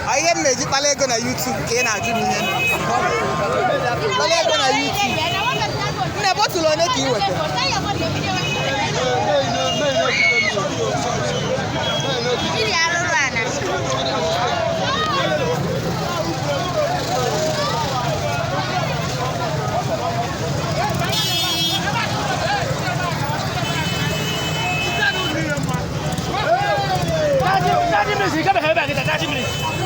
Ọ ihe m na-eji kpala ego na YouTube ka ị na-ajụ m ihe kpala ego na YouTube. Nne, bottle one ka ị weta? Mmiri arụrụ ana. 30 minutes, you gotta have back 30 minutes.